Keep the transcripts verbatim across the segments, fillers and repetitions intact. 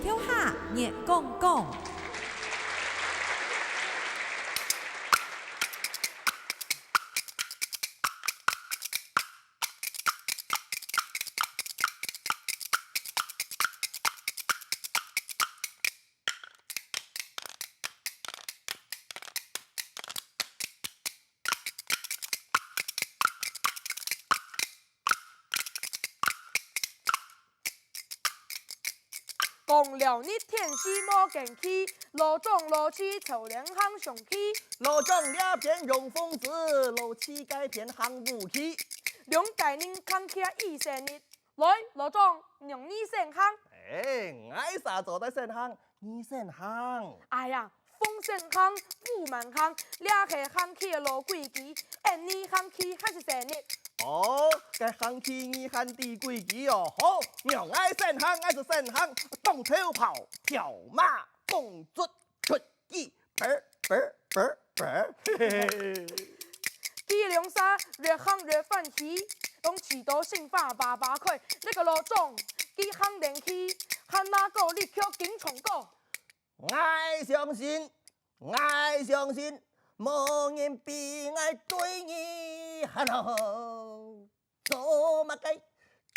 跳下月光光。 講尞日天時無根氣，老張老徐就連行上去。老張這片用瘋子，老徐該片行武器。兩儕人行徛一生日，來，老張，讓你先行。哎，𠊎儕做得先行，你先行。哎呀， 風先行，雨慢行，這係行棋个老規矩，恁呢行棋還係先呢？哦，該行棋你還知規矩哦？好，讓𠊎先行，𠊎就先行，當頭炮，跳馬，公卒，出棋，啵啵啵啵。嘿嘿嘿。佢兩儕越行越歡喜，當試著心花叭叭開，這个老張，佢行等去，還拿過力曲緊唱歌。 𠊎相信，𠊎相信，無人比𠊎對你還好。做麼个，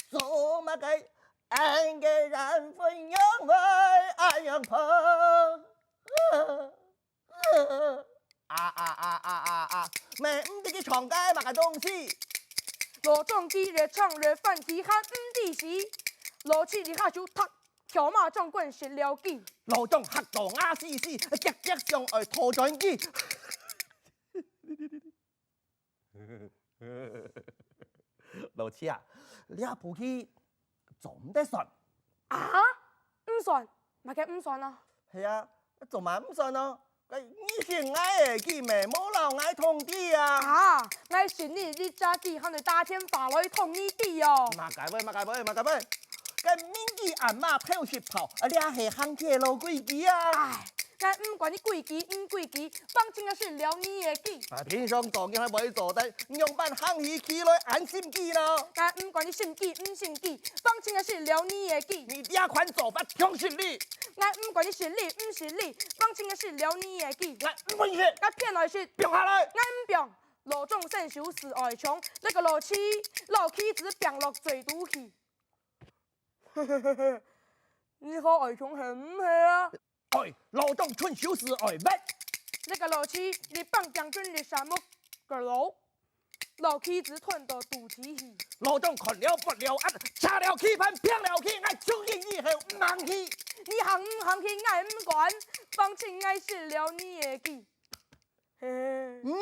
做麼个，恁个緣分仰會恁樣破？啊啊啊啊啊啊！乜毋知佢唱个麼个東西？老張佢越唱越歡喜，還毋知死。老徐這下就踢 跳馬將軍食了佢。老張嚇到牙死死，遽遽想愛逃轉佢。老徐啊，這步棋做毋得算。啊？毋算？麼个毋算啊？係啊，做麼毋算呢？ 該你食𠊎个棋咩，無摎𠊎通知啊？啊，𠊎食你一隻棋，還愛打電話來通你知哦。麼个喂，麼个喂，麼个喂！該明知暗罵偷食炮，啊，這係行棋个老規矩啊！唉，𠊎毋管你規矩毋規矩，反正𠊎食了你个棋。啊，平常做人還會做得，仰般行起棋來恁心機呢？𠊎毋管你心機毋心機，反正𠊎食了你个棋。你這款做法忒失禮！ 𠊎毋管你失禮毋失禮，反正𠊎食了你个棋。𠊎毋分你食，𠊎偏愛食，放下來！𠊎毋放。老張伸手就愛搶，這个老徐，老棋子放落水肚去。你好愛搶係毋係啊？哎，老張伸手就愛搣。這个老徐，你放將軍你啥目个路？ 老棋子吞到肚臍去。老張看了發了閼，叉了棋盤，拚了棋，𠊎從今以後毋行棋。你行毋行棋，𠊎毋管，反正𠊎食了你个棋。嘿嘿。你